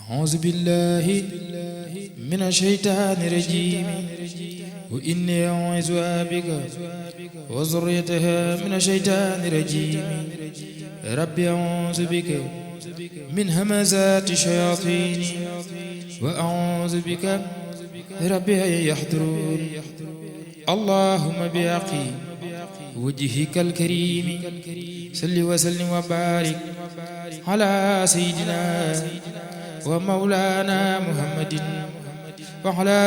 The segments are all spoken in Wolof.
أعوذ بالله من الشيطان الرجيم وإني أعوذ بك وذريتها من الشيطان الرجيم ربي أعوذ بك من همزات الشياطين وأعوذ بك ربي أن يحضرون اللهم بحق وجهك الكريم صل وسلم وبارك على سيدنا ومولانا محمد وعلى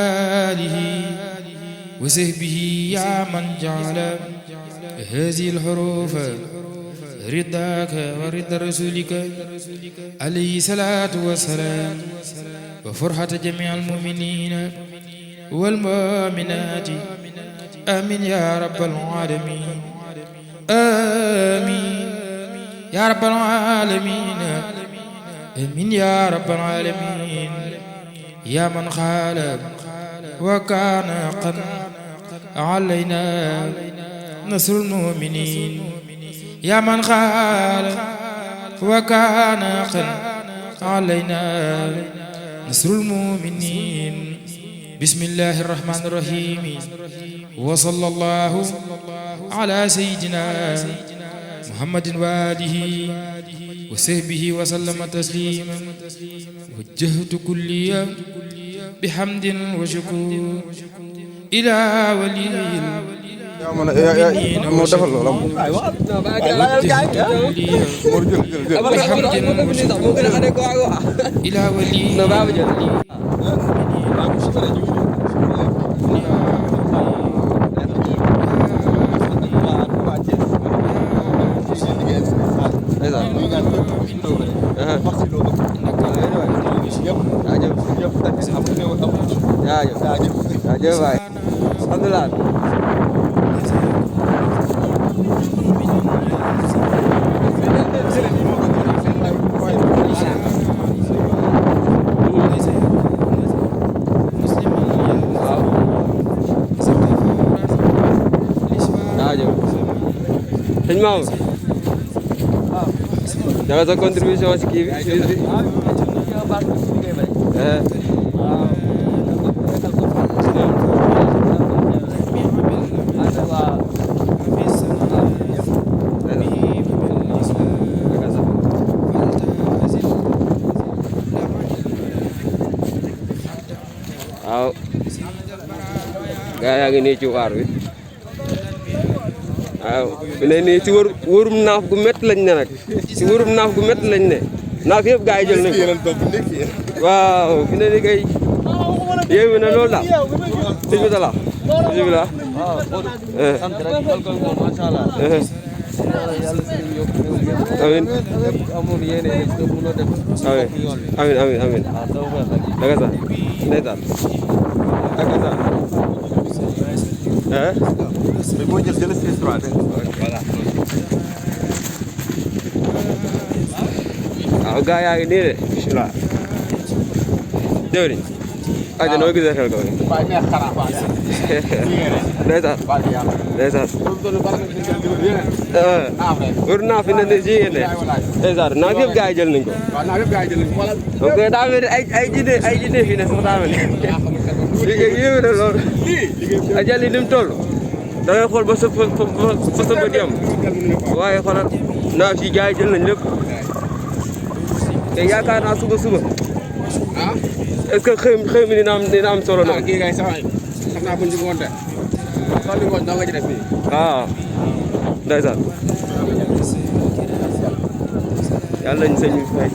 آله وصحبه يا من جعل هذه الحروف رضاك ورضا رسولك عليه الصلاة والسلام وفرحة جميع المؤمنين والمؤمنات آمين يا رب العالمين آمين يا رب العالمين آمين يا رب العالمين يا من خالق وكان قد علينا نصر المؤمنين يا من خالق وكان قد علينا نصر المؤمنين بسم الله الرحمن الرحيم وصلى الله على سيدنا محمد وآله وصحبه وسلم تسليما وجهت كلي بحمد وشكر إلى ولي المؤمنين وجهت كلي بحمد وشكر إلى ولي Jaajëf waay alhamdulilah sëñ Maodo dafa sa contribution ci kii bi waaw gaa yaa ngi nii ci waar bi waaw fi ne nii ci wërum naaf gu métti lañ ne nag ci wërum naaf gu métti lañ ne naaf yëpp gaa yi jël nañ ko waaw fi ne nii kay yéeme na loolu daal sëñ bi dala bismillah sant rek macha Allah amiin amul yéene mënoo def amiin amiin amiin daga sax ndeysaan daga sax mais boo jël voilà waaw gaa yaa ngi nii de bismillah jëwriñ aja noo gisee xel ko ndeysaan ndeysaan wër naa fi ne ne si yéen de ndeysaan naaf yëpp gaa yi jël nañ ko donc daa mel ni ay jinne fii ne sax daa mel ni yéeme na lool a jël yi ni mu toll da ngay xool ba sa bët yam waaye xoolal naaf yi gaa yi jël nañ lépp te yaakaar naa suba est-ce que xëy mi dina am solo nag. kii kay sax xam naa bu ñu ngoon de fan bi ngoon nga ci def nii. waaw ndeysaan yàlla nañu sëñ bi fay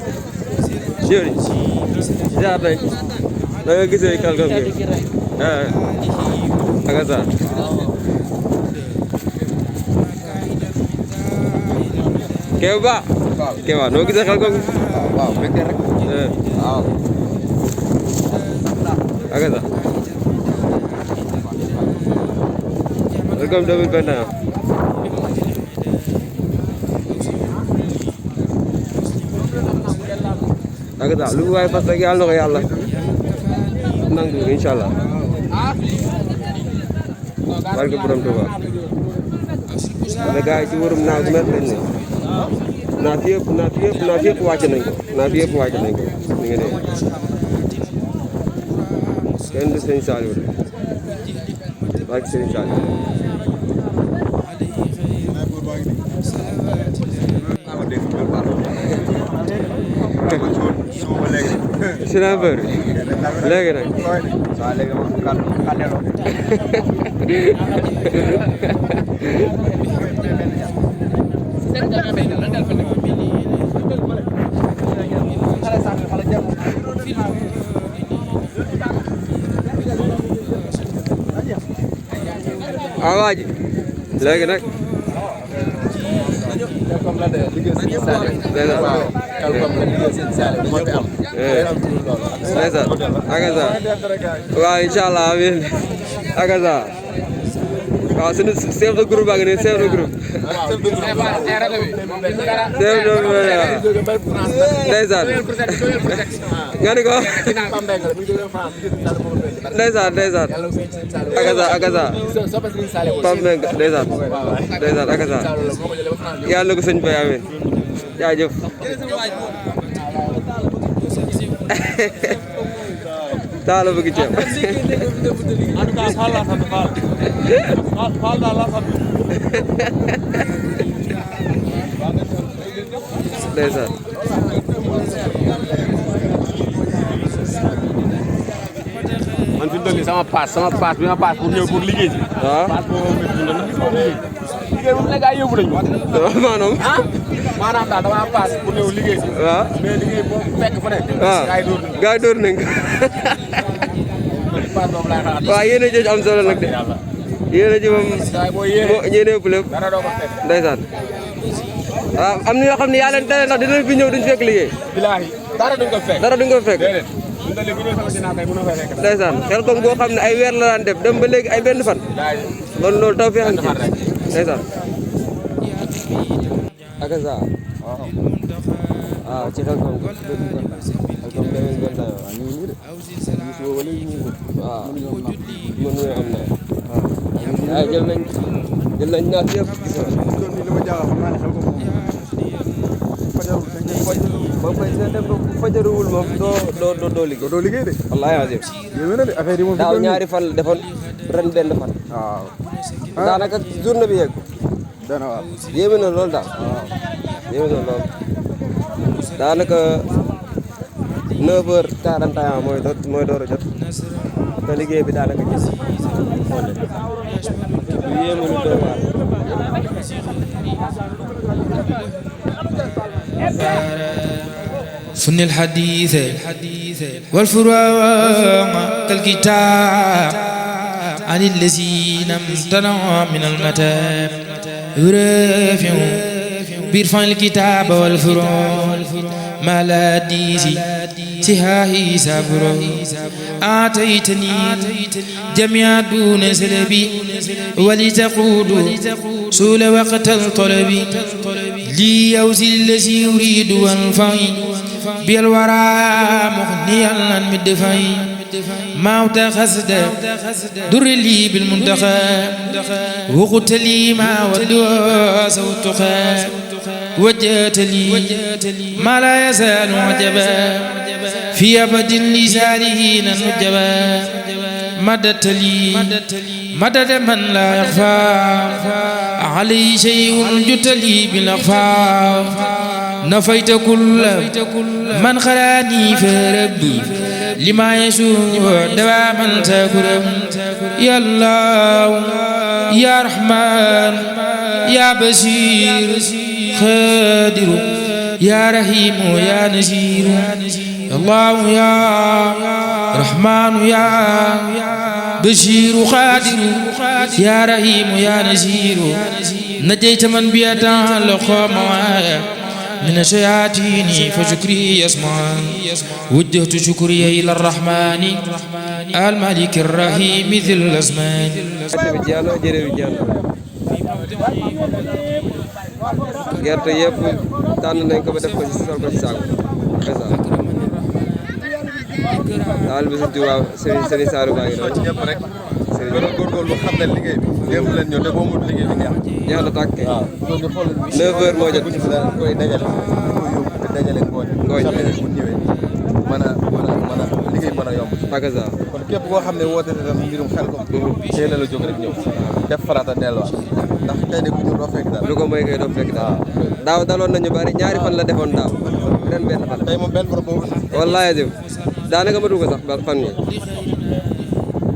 jërëjëf jaar nañ da nga gisee kalgam bi ak azar Keba Keba noo gisee kalgam bi waaw fekk rek waaw ak azar Welcome 2021 ak azar lu waay fas rek yàlla na ko yàlla nangu inshallah barke borom Tuuba wala gaay ci wërum naa met lañ ne naaf yëpp wàcc nañ ko naaf yëpp wàcc nañ ko ni nga ne kenn du sëñ Saliou de barke sëñ Saliou Sinapeur léegi nag waa ji léegi nag waaw incha allah amiin akasa waaw sunu chef de groupe baa ngi nii chef de groupe ndeysaan nga ni ko ndeysaan akasa Pape Mbengue ndeysaan akasa yàlla na ko sëñ Baye amiin jaajëf taala bëgg ceeb ndeysaan man fi mu toll nii sama paas bi ma paas pour ñëw pour liggéey si. waaw paas boobu moom it dund liggéey moom léegi ay yóbbu nañu. maanaam. maanaam daal dama paas pour ñëw liggéey si. waaw mais liggéey boobu fekk fu ne. waaw gars yi dóor nañ ko. paas boobu laay xalaat. waaw yéen a jooju am solo nag de yéen a ji moom moo ñeene ëpp lépp dara doo ko fekk. ndeysaan waaw am na yoo xam ne yaa leen tere ndax dinañ fi ñëw duñ fekk liggéey. bilaahi dara duñ ko fekk. dara duñ ko fekk. déedéet ñun daal léegi bu ñëwee sama ginnaaw kay mënoo fay fekk. ndeysaan xel comme boo xam ne ay weer la daan def dem ba léegi ay benn fan. kon loolu taw feexan ci ndeysaan akasa waaw ci xel comme xel comme demee benn temps waaw ñu ngi nii de waaw mënuñoo am na waaw jël nañ naat yëpp gis ba fay sa dem ba fajaruwul moom doo liggéey. doo liggéey de. wallaahi azim. yéeme na de affaire yi moom. daaw ñaari fan la defoon ren benn fan. waaw. daanaka journée bi yegg. dana waaw. yéeme na lool daal. waaw yéeme na lool. daanaka 9h41 mooy door a jot. te liggéey bi daanaka gis. lu yéeme lu doy waar. سن الحديث والفروع كالكتاب عن الذين امتنعوا من المتاب يرافع بيرفع الكتاب والفروع ما لا ديزي سهاهي سابرو آتيتني جميع دون سلبي ولتقود سول وقت الطلب لي يوزي الذي يريد وانفعي بالورى مغنيا عن مدفعي موت خسد در لي بالمنتخى وقت لي ما ودوا سوتخى وجهت لي ما لا يزال عجبا في أبد لسالهين نجبا مدت لي مدد من لا يخفى علي شيء جت لي بالأخفى نفيت كل من خلاني فربي لما يسوع دواما تكرم يا الله يا رحمن يا بشير خادر يا رحيم يا نذير الله يا رحمن يا بشير خادر يا رحيم يا نذير نجيت من بيتعلق معايا من الشياطين فشكري يسمع وجهت شكري إلى الرحمن الملك الرحيم ذي الأزمان gerte yëpp tànn nañ ko ba def ko ci sol ko ci saako daal bi si Tuubaa Serigne Saliou baa ngi noonu sëriñ gën a góorgóorlu xam ne liggéey bi démb leen ñëw te boo mut liggéey bi jeex jeex na tàkk kay waaw donc ñu xool 9 heures moo jot koy dajale koy yóbbu te dajale ngooñ bu ñëwee mën a liggéey mën a yomb magasin kon képp koo xam ne woote na tam mbirum xel ko teel a la jóg rek ñëw def farata delluwaat ndax tey de ku ñu doo fekk daal lu ko mooy kay doo fekk daal daaw daloon nañu bari ñaari fan la defoon daaw ren benn fan tey moom benn borom boobu wallaahi jëm daanaka matu ko sax fan yi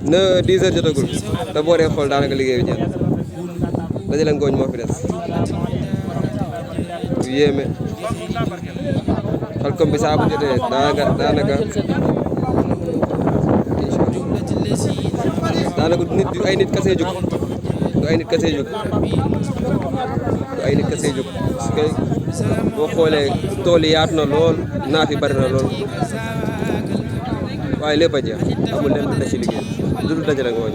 10 heures jotagul te boo dee xool daanaka liggéey bi jeex dajale ngooñ moo fi des yu yéeme xel comme bi saa bu jotee daanaka daanaka nit du ay nit kase jóg du ay nit kase jóg parce que boo xoolee tool yi yaatu na lool naaf yi bari na lool waaye lépp a jeex amul leen lu ci liggéey lu dul dajale ngooñ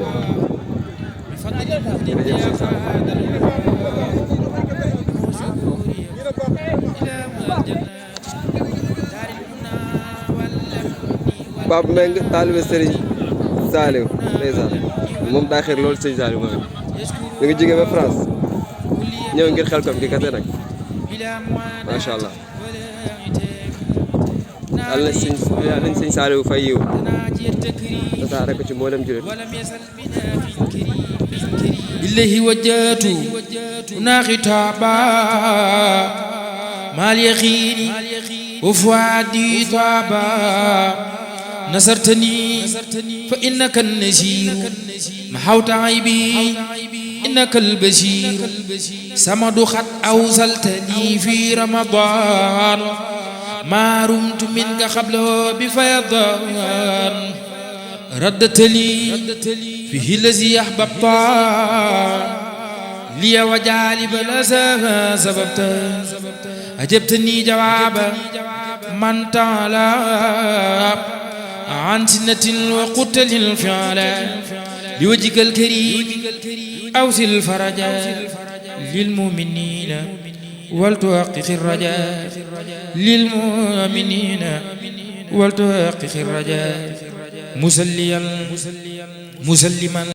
jërëjëf si sa Pape Meng taalibe Serigne Saliou ndeysaan moom daa xeer loolu Serigne Saliou mooy mi ngi jóge ba France ñëw ngir Xelcom gi kase nag macha allah yàlla nañ Serigne Saliou fay yiw tasaare ko ci mboolem jullit إليه وجهت هنا خطابا مع اليقين وفؤادي طابا نصرتني فإنك النذير محوت عيبي إنك البشير سمد خط أوصلتني في رمضان ما رمت منك قبله بفيضان ردت لي فيه الذي أحببت لي وجالب الأسى سببت أجبتني جوابا من تعالى عن سنة وقتل الفعل لوجهك الكريم أوصل الفرج للمؤمنين ولتحقق الرجاء للمؤمنين ولتحقق الرجاء مسلما